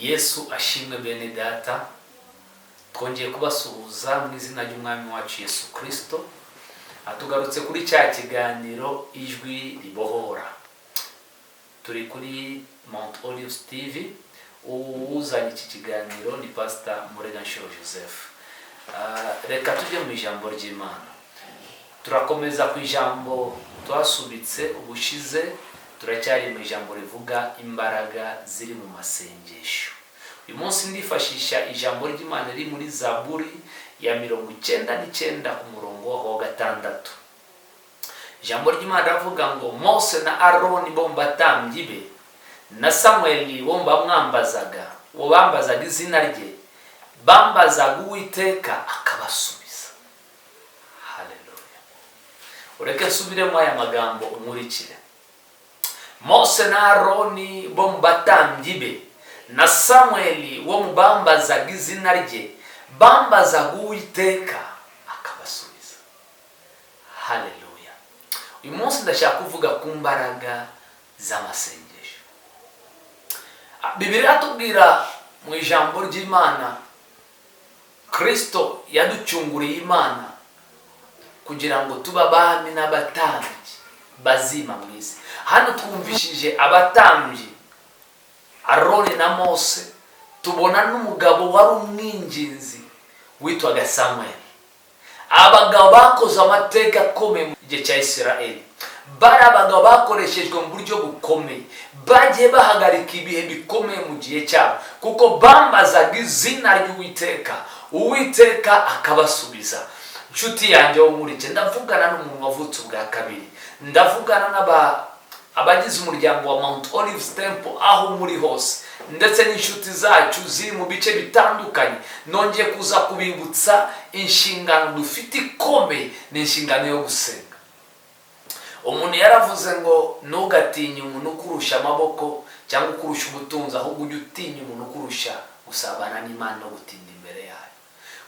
Yesu ashimwe. Bene Data, twongeye kubasuhuza mu izina ry'Umwami wacu Yesu Kirisito. Tugarutse kuri cya kiganiro Ijwi Ribohora. Turi kuri Mount Olives TV. Uzanye iki kiganiro ni Pasita Mureganshuro Joseph. Reka tujye mu ijambo ry'Imana. Turakomeza ku ijambo twasubitse ubushize. Turacyari mu ijambo rivuga imbaraga ziri mu masengesho. Uyu munsi ndifashisha ijambo ry'Imana riri muri Zaburi ya 99 ku murongo wa 6. Ijambo ry'Imana riravuga ngo: "Mose na Aroni bo mu batambyi be, na Samweli bo bamwambazaga, uwo bambazaga izina rye, bambazaga Uwiteka akabasubiza." Haleluya! Ureke nsubiremo aya magambo, unkurikire. Mose na Aroni bo mu batambyi be, na Samweli wo mu bambazaga izina rye, bambazaga Uwiteka akabasubiza. Haleluya! Uyu munsi ndashaka kuvuga ku mbaraga z'amasengesho. Bibiliya iratubwira mu ijambo ry'Imana: Kirisito yaducunguriye Imana kugira ngo tube abami n'abatambyi bazima mu isi. Hano twumvishije abatambyi Aroni na Mose, tubona n'umugabo wari umwinginzi witwaga Samuel. Abagabo bakoze amateka akomeye mu gihe cya Isirayeli. Bari abagabo bakoreshejwe mu buryo bukomeye, bagiye bahagarika ibihe bikomeye mu gihe cyabo, kuko bambazaga izina ry'Uwiteka, Uwiteka akabasubiza. Inshuti yanjye wo muri ndavugana n'umuntu wavutse ubwa kabiri, ndavugana n'aba abagize umuryango wa Mount Olives Temple aho muri hose, ndetse n'inshuti zacu ziri mu bice bitandukanye. Nongeye kuza kubibutsa inshingano dufite ikomeye, ni inshingano yo gusenga. Umuntu yaravuze ngo: "Ntugatinye umuntu ukurusha amaboko cyangwa ukurusha ubutunzi, ahubwo ujye utinya umuntu ukurusha gusabana n'Imana no gutinda imbere yayo,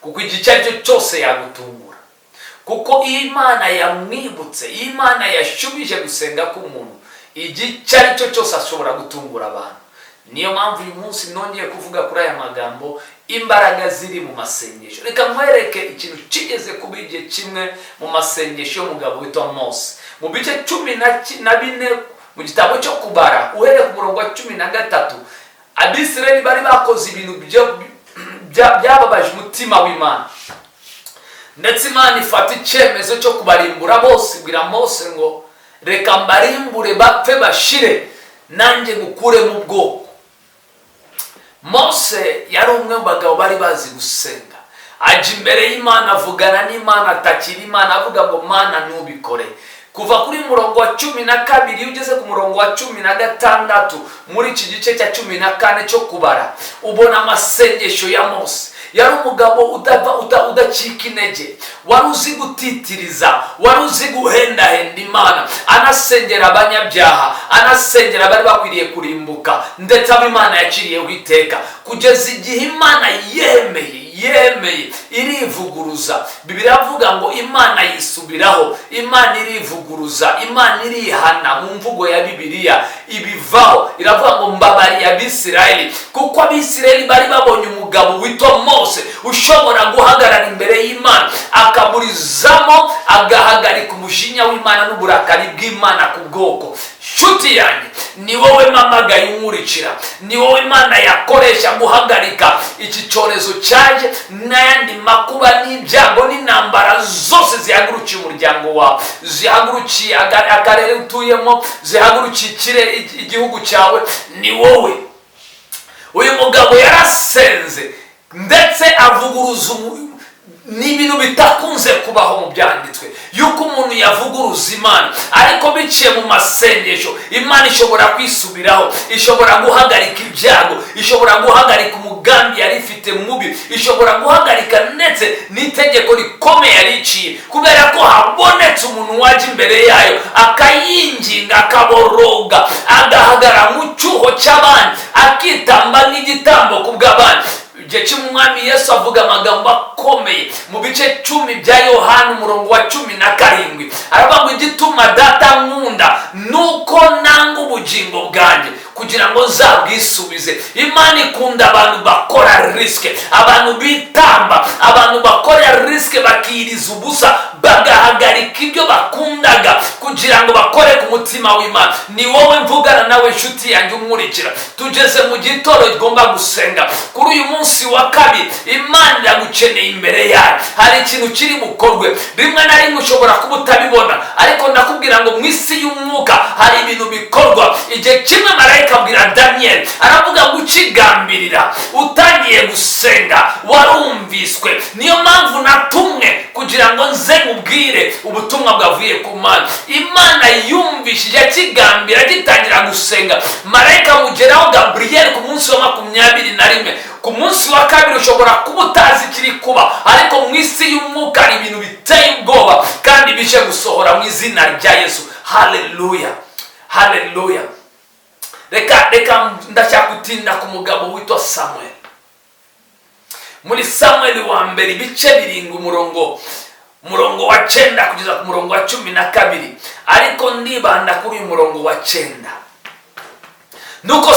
kuko igihe icyo ari cyo cyose yagutungura." Kuko iyo Imana yamwibutse, iyo Imana yashubije gusenga k'umuntu, igihe icyo ari cyo cyose ashobora gutungura abantu. Niyo mpamvu uyu munsi nongeye kuvuga kuri aya magambo, imbaraga ziri mu masengesho. Reka nkwereke ikintu kigeze kuba igihe kimwe mu masengesho y'umugabo witwa Mose. Mu bice 14 mu gitabo cyo Kubara, uhereye ku murongo wa 13, Abisirayeli bari bakoze ibintu byababaje umutima w'Imana, ndetse Imana ifata icyemezo cyo kubarimbura bose. Ibwira Mose ngo: "Reka mbarimbure bapfe bashire, nanjye ngukure mu bwoko." Mose yari umwe mu bagabo bari bazi gusenga. Ajya imbere y'Imana, avugana n'Imana, atakira Imana, avuga ngo: "Mana, ntubikore." Kuva kuri murongo wa 12, iyo ugeze ku murongo wa 16 muri iki gice cya 14 cyo Kubara, ubona amasengesho ya Mose. Yari umugabo udava udacika intege, wari uzi gutitiriza, wari uzi guhendahenda Imana, anasengera abanyabyaha, anasengera abari bakwiriye kurimbuka, ndetse abo Imana yaciriyeho iteka, kugeza igihe Imana yemeye irivuguruza. Bibiliya avuga ngo Imana yisubiraho, Imana irivuguruza, Imana irihana. Mu mvugo ya Bibiliya, ibivaho iravuga ngo: "Mbabariye Abisirayeli," kuko Abisirayeli bari babonye umugabo witwa Mose ushobora guhagarara imbere y'Imana, akaburizamo, agahagarika umujinya w'Imana n'uburakari bw'Imana ku bwoko. Nshuti yanjye, ni wowe mpamagaye unkurikira, ni wowe Imana yakoresha guhagarika iki cyorezo cyaje n'ayandi makuba n'ibyago n'intambara zose zihagurukiye umuryango wawe, zihagurukiye akarere utuyemo, zihagurukiye igihugu cyawe. Ni wowe. Uyu mugabo yarasenze, ndetse avuguruza ni ibintu bitakunze kubaho mu byanditswe yuko umuntu yavuguruza Imana, ariko biciye mu masengesho Imana ishobora kwisubiraho, ishobora guhagarika ibyago, ishobora guhagarika umugambi yari ifite mubi, ishobora guhagarika ndetse n'itegeko rikomeye yari iciye, kubera ko habonetse umuntu wajya imbere yayo akayinginga, akaboroga, agahagarara mu cyuho cy'abandi, akitamba nk'igitambo ku bw'abandi. Igihe cy'Umwami Yesu avuga amagambo akomeye mu bice 10 bya Yohani, umurongo wa 17, aravuga ngo: "Igituma Data nkunda nuko nanga ubugingo bwanjye." Kugira ngo nzabwisubize. Imana ikunda abantu bakora risk, abantu bitamba, abantu bakora risk, bakiyiriza ubusa, bagahagarika ibyo bakundaga kugira ngo bakore ku mutima w'Imana. Ni wowe mvugana nawe, inshuti yanjye umurikira. Tugeze mu gitondo tugomba gusenga. Kuri uyu munsi wa kabiri, Imana iragukeneye imbere yayo. Hari ikintu kiri bukorwe. Rimwe na rimwe ushobora kuba utabibona, ariko ndakubwira ngo mu isi y'umwuka hari ibintu bikorwa. Igihe kimwe marayika abwira Daniyeli, aravuga ngo ukigambirira, utangiye gusenga, warumviswe. Niyo mpamvu natumwe kugira ngo nze nkubwire ubutumwa bwavuye ku Mana. Imana yumvishije akigambira, agitangira gusenga, marayika mugeraho, Gaburiyeli, ku munsi wa 21. Ku munsi wa kabiri ushobora kuba utazi ikiri kuba, ariko mu isi y'umwuka hari ibintu biteye ubwoba kandi bije gusohora mu izina rya Yesu. Haleluya, haleluya. Reka ndashaka gutinda ku mugabo witwa Samuel. Muri Samuel wa mbere, ibice 7, umurongo wa 9 kugeza ku murongo wa 12, ariko ndibanda kuri uyu murongo wa 9. Nuko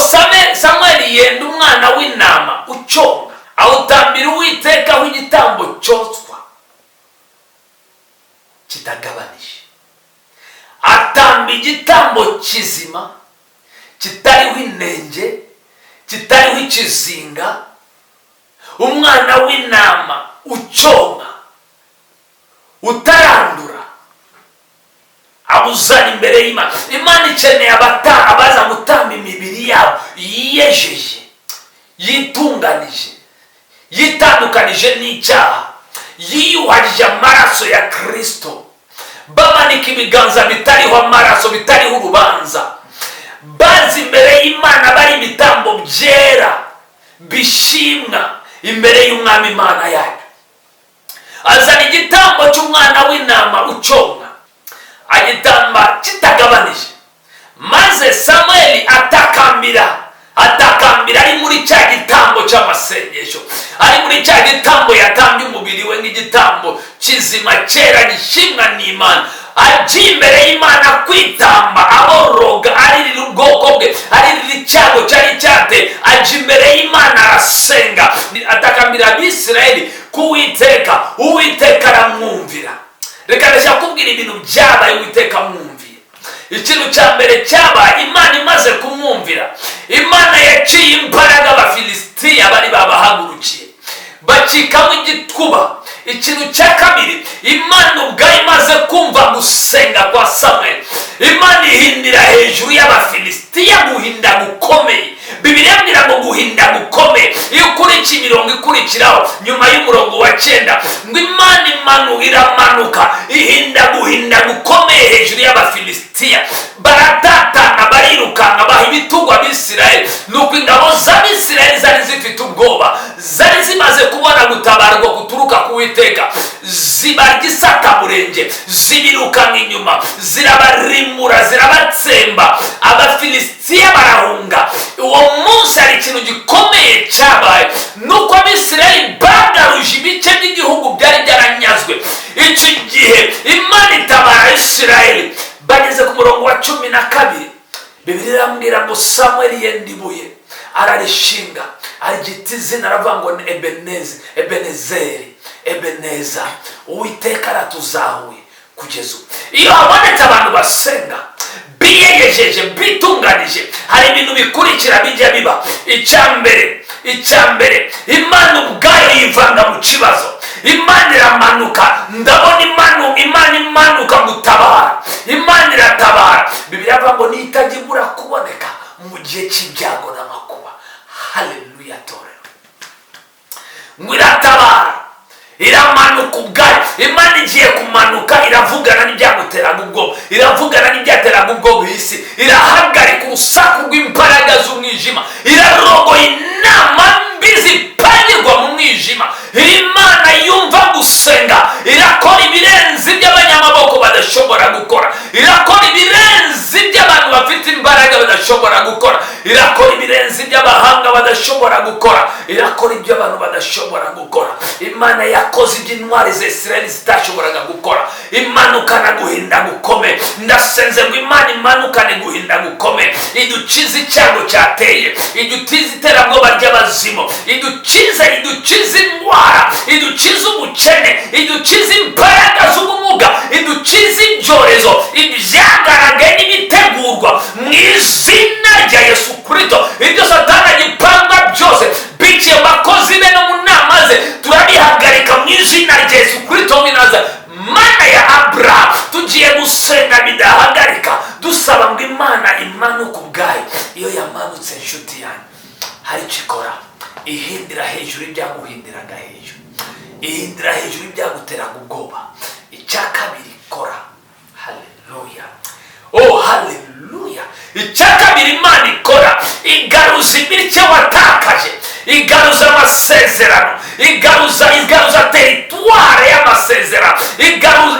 Samuel yenda umwana w'intama ucyonka, awutambira Uwiteka w'igitambo cyotswa kitagabanije. Atamba igitambo kizima, kitariho inenge, kitariho ikizinga, umwana w'intama ucyonka utarandura, awuzana imbere y'Imana. Imana ikeneye abaza gutamba imibiri yabo yiyejeje, yitunganije, yitandukanije n'icyaha, yiyuhagije amaraso ya Kirisito, bamanika ibiganza bitariho amaraso, bitariho urubanza, baza imbere y'Imana bari ibitambo byera bishimwa imbere y'Umwami Imana yacu. Azana igitambo cy'umwana w'intama ucyonka, agitamba kitagabanije. Maze Samweli atakambira ari muri cya gitambo cy'amasengesho, ari muri cya gitambo yatambye umubiri we nk'igitambo kizima, cyera, gishimwa n'Imana. Agiye imbere y'Imana kwitamba, aboroga, aririra ubwoko bwe, aririra icyago cyari cyate. Ajya imbere y'Imana, arasenga, atakambira Abisirayeli ku Uwiteka. Uwiteka aramwumvira. Reka ndashaka kubwira ibintu byabaye Uwiteka amwumviye. Ikintu cya mbere cyabaye Imana imaze kumwumvira, Imana yaciye imbaraga Abafilisitiya bari babahagurukiye, bacikamo igikuba. Ikintu cya kabiri, Imana ubwayo imaze kumva gusenga kwa Samweli, Imana ihindira hejuru y'Abafilisitiya guhinda gukomeye. Bibiliya mbwira ngo guhinda gukomeye. Iyo ukurikiye imirongo ikurikiraho nyuma y'umurongo wa 9, ngo Imana iramanuka, ihinda guhinda gukomeye hejuru y'Abafilisitiya, baratatana, barirukanka, baha ibitugu Abisirayeli. Nuko ingabo z'Abisirayeli zari zifite ubwoba, zari zimaze kubona gutabarwa guturuka ku Witeka, zibarya isataburenge, zibirukanka inyuma, zirabarimura, zirabatsemba, Abafilisitiya barahunga. Uwo munsi hari ikintu gikomeye cyabaye, nuko Abisirayeli bagaruje ibice by'igihugu byari byaranyazwe. Iki gihe Imana itabara Isirayeli. Bageze ku murongo wa 12, Bibiliya irambwira ngo Samweli yenda ibuye, ararishinga, aryita izina, aravuga ngo ni Ebeneze, Ebenezeri, Ebeneza, Uwiteka aratuzahuye kugeza ubu. Iyo habonetse abantu basenga, biyegejeje, bitunganije, hari ibintu bikurikira bijya biba. Icya mbere, Imana ubwayo yivanga mu kibazo. Imana iramanuka. Ndabona Imana imanuka gutabara. Imana iratabara. Bibiliya avuga ngo nitajya ibura kuboneka mu gihe cy'ibyago n'amakuba. Haleluya, torero. Ngo iratabara, iramanuka ubwayo. Imana igiye kumanuka, iravugana n'ibyaguteraga ubwoba, iravugana n'ibyateraga ubwoba isi, irahagarika urusaku rw'imbaraga z'umwijima, irarogoye inama mbi zipangirwa mu mwijima. Imana yumva gusenga, irakora ibirenze iby'abanyamaboko badashobora gukora, irakora ibirenze iby'abantu bafite imbaraga. badashobora gukora. Irakora ibirenze ibyo abahanga badashobora gukora. Irakora ibyo abantu badashobora gukora. Imana yakoze ibyo intwari za Isirayeli zitashoboraga gukora, imanukana guhinda gukome. Ndasenze ngo Imana imanukane guhinda gukome, idukize icyago cyateye, idukize iterabwoba ry'abazimu, idukize indwara, idukize ubukene, idukize imbaraga z'ubumuga, idukize ibyorezo, ibyagaragaye n'ibitegurwa, mu izina rya Yesu Kristo. Ibyo Satani agipanga byose biciye mu bakozi be no mu nama ze, turabihagarika mu izina rya Yesu Kristo w'i Nazareti. Mana ya Aburahamu, tugiye gusenga bidahagarika, dusaba ngo Imana imanuke ubwayo. Iyo yamanutse, inshuti yanjye, hari icyo ikora: ihindira hejuru ibyaguhindiraga hejuru, ihindira hejuru ibyaguteraga ubwoba. Icya kabiri ikora, haleluya, oh haleluya, icya kabiri Imana ikora, igaruza imirike watakaje, igaruza amasezerano, igaruza territoire y'amasezerano, igarura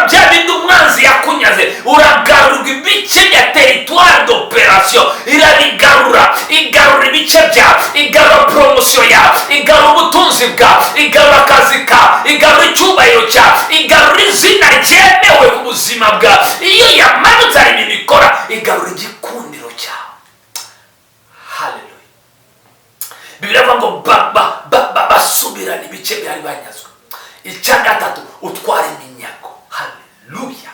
bya bindi umwanzi yakunyaze. Uragarurwa ibice bya territoire d'opération, irabigarura. Igarura ibice byawe, igarura promotion yawe, igarura ubutunzi bwawe, igarura akazi kawe, igarura icyubahiro cyawe, igarura izina ryemewe ku buzima bwawe. Iyo yamanutse, hari ibintu ikora: igarura igikundiro cyawe. Haleluya! Bibiliya avuga ngo basubirana ibice byari banyazwe. Icya gatatu, utwara iminyago. Haleluya!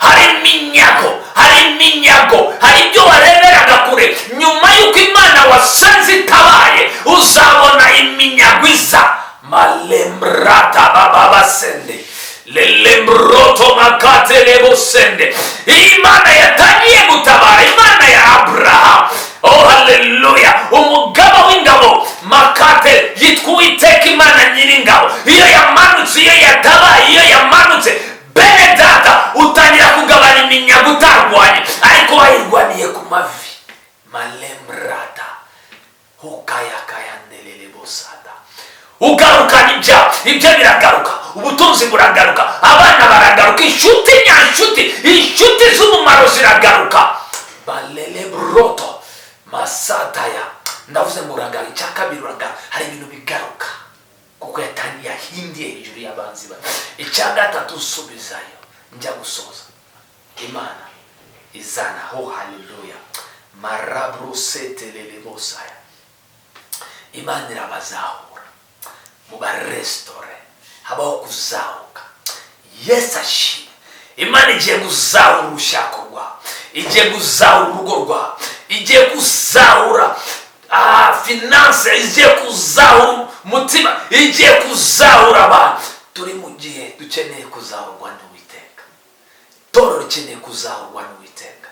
Hari iminyago, hari iminyago, hari ibyo wareberaga kure. Nyuma y'uko Imana wasenze itabaye, uzabona iminyago iza. Malembrata bababasende lelembroto makatelebosende. Imana yatangiye gutabara, Imana ya Aburahamu, oh haleluya, umugaba w'ingabo makate yitwa Uwiteka Imana Nyiringabo. Iyo yamanutse, iyo yatabaye, iyo yamanutse, bene data, utangira kugabana iminyago utarwanye, ariko wayirwaniye ku mavi. Malemrata hukayakayandelelebosada. Ugarukana ibyawe, ibyo biragaruka, ubutunzi buragaruka, abana baragaruka, inshuti nyanshuti, inshuti z'umumaro ziragaruka. Balelebroto masataya. Ndavuze ngo uragaruka. Icya kabiri, uragaruka, hari ibintu bigaruka kuko yatangiye yahindiye hejuru y'abanzi ba. Icya gatatu, usubizayo, njya gusoza, Imana izana ho, haleluya, marabrusetelelebosaya. Imana irabazahura mu baresitora, habaho kuzahuka. Yesu ashimwe! Imana igiye kuzahura urushako rwawe, igiye kuzahura urugo rwawe, igiye kuzahura finance, igiye kuzahura umutima, igiye kuzahura abantu. Turi mu gihe dukeneye kuzahurwa n'Uwiteka. Itorero rikeneye kuzahurwa n'Uwiteka,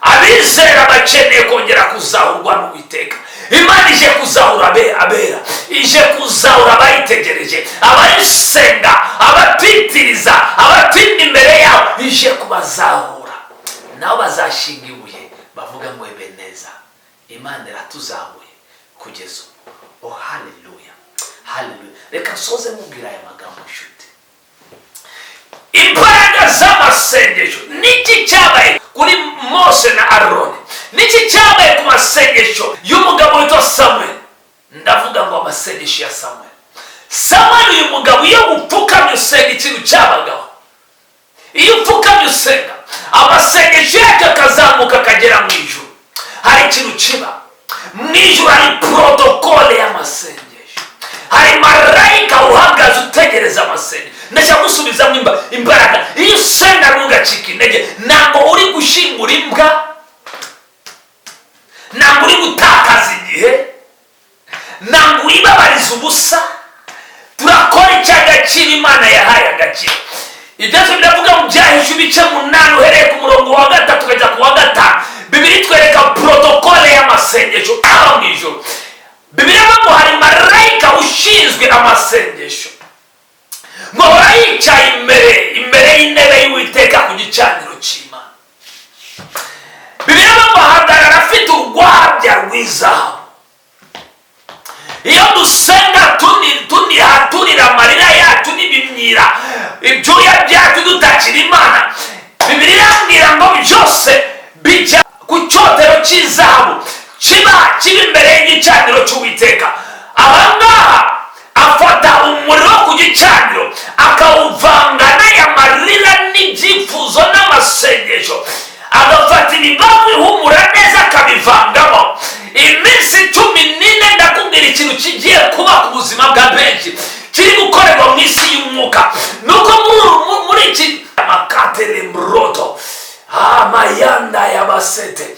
abizera bakeneye kongera kuzahurwa n'Uwiteka. Imana ije kuzahura abera, ije kuzahura abayitegereje, abayisenga, abatitiriza, abatinda imbere yabo, ije kubazahura. Nabo bazashinga ibuye bavuga ngo "Ebeneza, Imana iratuzahuye kugeza ubu." Oh haleluya, haleluya! Reka nsoze mubwira aya magambo, nshuti: imbaraga z'amasengesho. Niki cyabaye kuri Mose na Aroni? Niki cyabaye ku masengesho y'umugabo witwa Samuel? Ndavuga ngo amasengesho ya Samuel. Samuel, uyu mugabo, iyo upfukamye usenga, ikintu cyabagaho, iyo upfukamye usenga, amasengesho yacu akazamuka akagera mu ijuru, hari ikintu kiba mu ijuru. Hari protocole y'amasengesho, hari marayika uhagaze utegereza amasengesho. Ndashaka gusubizamo imbaraga. Iyo usenga ntugacike intege. Ntabwo uri gushyingura imbwa, ntabwo uri gutakaza igihe, ntabwo wibabariza ubusa. Turakora icy'agaciro Imana yahaye agaciro. Ibyanditswe biravuga mu Byahishuwe ibice 8, uhereye ku murongo wa 3 ukajya ku wa 5, Bibiliya itwereka protocole y'amasengesho aba mu ijuru. Bibiliya ivuga ngo hari marayika ushinzwe amasengesho, ngo ahora yicaye imbere y'intebe y'Uwiteka ku gicaniro cy'Imana. Bibiliya ivuga ngo ahagarara afite urwabya rw'izahabu. Iyo dusenga tuniha, turira amarira yacu n'ibimyira, ibyuya byacu, dutakira Imana, Bibiliya irambwira ngo byose bijya ku cyotero. kibi imbere y'igicaniro cy'Uwiteka. Ahangaha afata umuriro ku gicaniro, akawuvanga n'aya marira n'ibyifuzo n'amasengesho, agafata imibavu ihumura neza akabivangamo. Iminsi 14, ndakubwira ikintu kigiye kuba ku buzima bwa benshi, kiri gukorerwa mu isi y'umwuka. Nuko muri iki makateremroto amayanda y'abasete,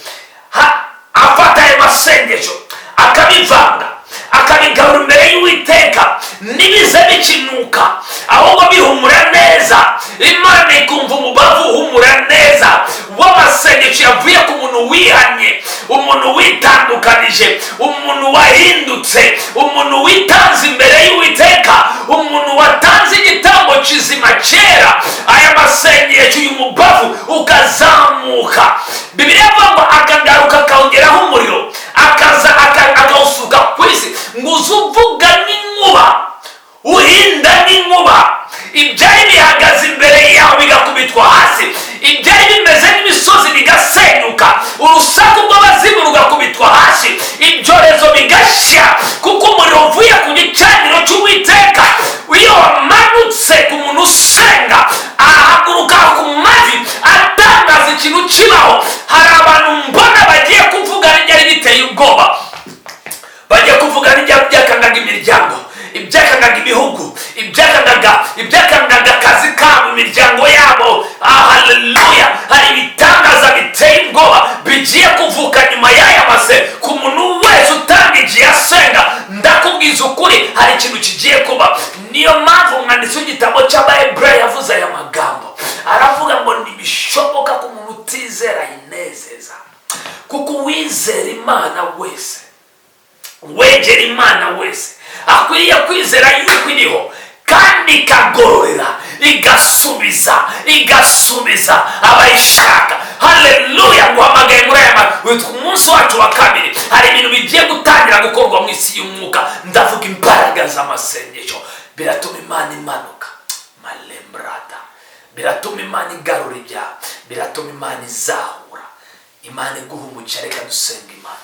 afata ayo masengesho akabivanga, akabigarura imbere y'Uwiteka, ntibize bikinuka, ahubwo bihumura neza. Imana ikumva umubavu uhumura neza w'amasengesho yavuye ku muntu wihanye, umuntu witandukanije, umuntu wahindutse, umuntu witanze imbere y'Uwiteka, umuntu watanze igitambo kizima cyera. Aya masengesho, uyu mubavu ukazamuka. Bibiliya avuga ngo akagaruka akawongeraho umuriro, akaza akawusuka ku isi, ngo uze uvuga n'inkuba, uhinda n'inkuba, ibyari bihagaze imbere yawe bigakubitwa hasi, ibyari bimeze nk'imisozi bigasenyuka, urusaku rw'abazimu rugakubitwa hasi, ibyorezo bigashya, kuko umuriro uvuye ku gicaniro cy'Uwiteka iyo wamanutse ku muntu usenga, ahaguruka ku mavi atangaza ikintu kibaho. Hari abantu mbona bagiye kuvuga n'ibyari biteye ubwoba, bagiye kuvuga n'ibyakangaga imiryango, ibyakangaga ibihugu, ibyakangaga akazi kabo, imiryango yabo. Haleluya! Hari ibitangaza biteye ubwoba bigiye kuvuka nyuma y'aya mase ku muntu wese utanga igihe asenga. Ndakubwiza ukuri, hari ikintu kigiye kuba. Niyo mpamvu umwanditsi w'igitabo cy'Abaheburayo yavuze aya magambo, aravuga ngo ntibishoboka ko umuntu utizera yinezeza, kuko uwizera Imana wese, wegera Imana wese, akwiriye kwizera yuko iriho, kandi ikagororera, igasubiza abayishaka. Haleluya! Nguhamagaye muri aya witwa umunsi wacu wa kabiri. Hari ibintu bigiye gutangira gukorwa mu isi y'umwuka. Ndavuga imbaraga z'amasengesho. Biratuma Imana imanuka malembrata, biratuma Imana igarura ibyaha, biratuma Imana izahura. Imana iguha umugisha. Reka dusenga Imana.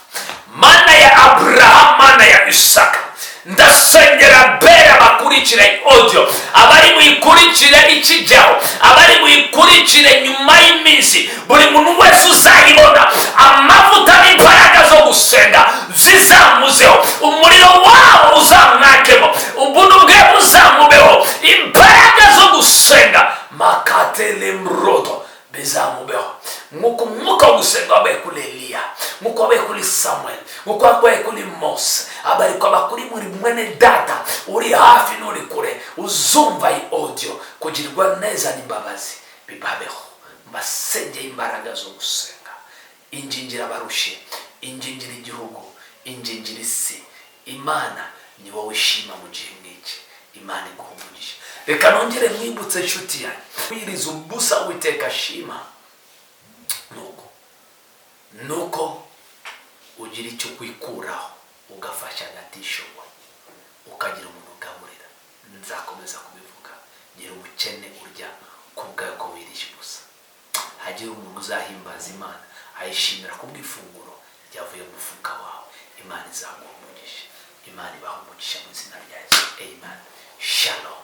Mana ya Aburahamu, Mana ya Isaka, ndasengera bera bakurikire audio, abari buyikurikire ikijyaho, abari buyikurikire nyuma y'iminsi, buri muntu wese uzayibona, amavuta n'imbaraga zo gusenga zizamuzeho, umuriro wawo uzamwakemo, ubuntu bwe buzamubeho, imbaraga zo gusenga makatelemroto bizamubeho, nk'uko umwuka wo gusenga wabaye kuri Eliya, nk'uko wabaye kuri Samuel, nk'uko wabaye kuri Mose, abariko abakuri muri mwene data uri hafi n'uri kure uzumva iyi audio, kugirirwa neza n'imbabazi bibabeho. Mbasengeye imbaraga zo gusenga. Ingingira abarushe, ingingira igihugu, ingingira isi. Imana ni wowe ishima mu gihe nk'iki. Imana iguha umugisha. Reka nongere mwibutse, inshuti yanjye, kwiriza ubusa Uwiteka ashima nuko ugira icyo kwikuraho, ugafasha abatishoboye, ukagira umuntu ugaburira. Nzakomeza kubivuga. Gira ubukene urya ku bwawe ko wirije ubusa, hagira umuntu uzahimbaza Imana ayishimira ku bw'ifunguro ryavuye mu mufuka wawe. Imana izaguha umugisha. Imana ibaha umugisha mu izina rya Yesu. Amen. Shalom.